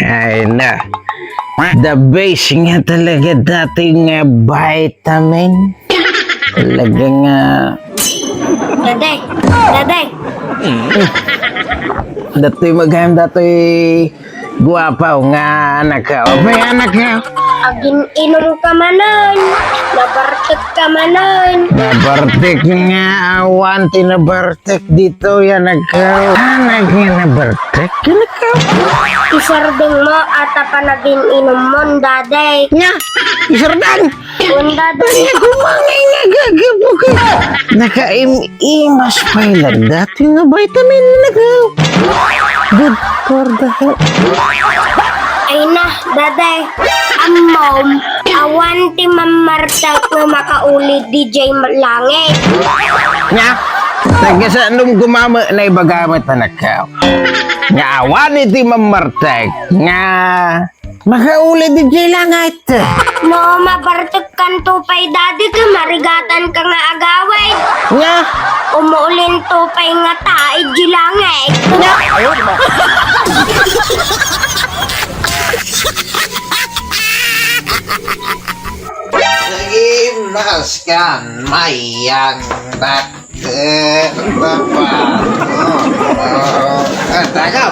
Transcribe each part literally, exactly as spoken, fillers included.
Ay na. The best nga talaga dati nga vitamin. Talaga nga. Daday, daday. Datoy magayam, datoy guwapaw nga anak ka. O, may anak ka. Agin-inom ka manen, nabartek ka manen. Nabartek nga, awan ti nabartek ditoy, anak ka. Anak nga nabartek, anak ka. Isardeng mo, ata panagin-inom mon, daday. Nga, isardeng. Unda, daday. Ay, kumangay nga gagabugan. Nakaim-imas pay lang dati nga vitamin na ka. Good for the health. Ay na, daday. Ammom, awan ti mammartek nga makauli diay langit. Nga, taga saan gumamit na ibagamit, anak ka? Nga awan iti mammartek nga makauli diay langit. No, mabartek kanto pay, dadi, ka marigatan ka nga agawid. Nga? Umuulinto pay nga taid di langit. Nga? Sige, maskan, mayang bat. Eh, papa. Oh, oh. Ah, tagaw.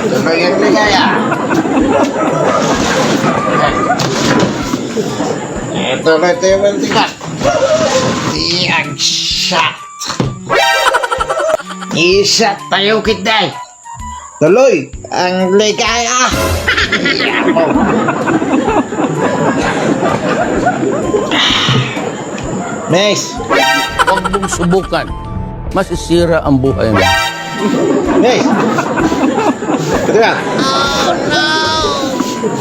Sabay ang ligaya. Ito na ito yung mantika. Di ang shot. Isa tayo kita. Tuloy ang ligaya. Miss! Huwag mong subukan. Masisira ang buhay mo. Miss! Ito na.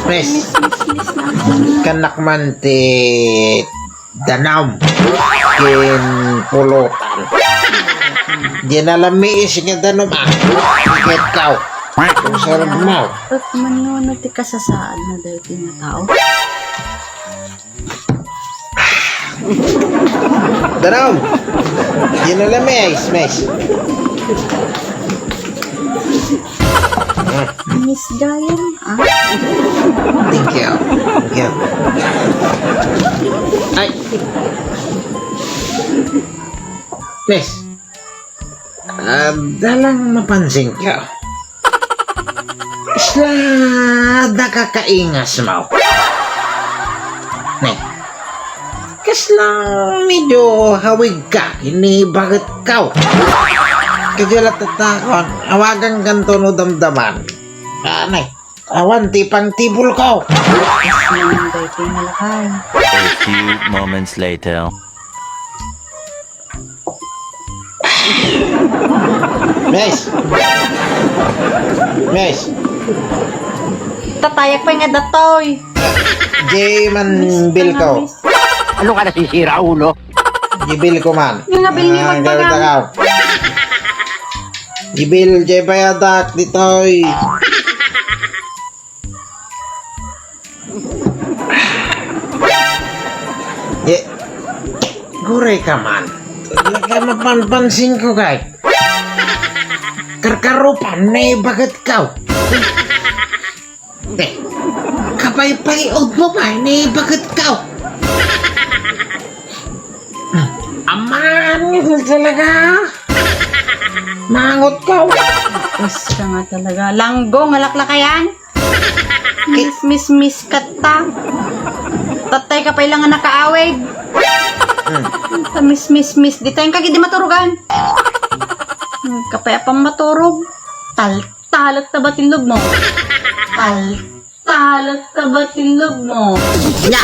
Miss! Kanak man ti danum ken pulutan. Di na lamiis nga danum, ah. Iket kaw. Kung sarap mo. At mano na ti kasasaad na dahil ti nga tao? Danum! Di na lamiis, miss. Miss Gayan, ah. Thank you. Thank you. Ay. Miss. Ah, dalang mapansin ka. Kasla da ka kaingas mo. Ne. Kasla medyo hawig ka, ini baget ka. Kadya la tatakon, awagan kanto no damdaman. Anay, awan ti pangtibol ko. Mas naman daw ito yung malakay. A few moments later. Miss! Miss! Tatayak pay nga datoy. Jay man Miss bill ka ko. Na, miss. Ano ka nasisira, ulo? Gibil ko man. Yung nabil ni Ah, Magbagang. Gawin ka. Gibil, Jay bayadak, ditoy. Ye, guray ka man. Talaga mapanpansin ko kay. Karkarupan, ne, baget ka. Eh, kapaypayod mo ba, ne, baget ka. Aman, talaga. Mangot ka. Basta nga talaga. Langgo nga laklakayan. Miss, miss, miss ka ta. Tatay ka pa ilang nga nakaawig. Hmm. Ta miss, miss, miss. Di tayo kagid di maturugan. Hmm, kapay apang maturog. Tal-, talat ta ba tinlog mo? Tal-, talat ta ba tinlog mo? Nya!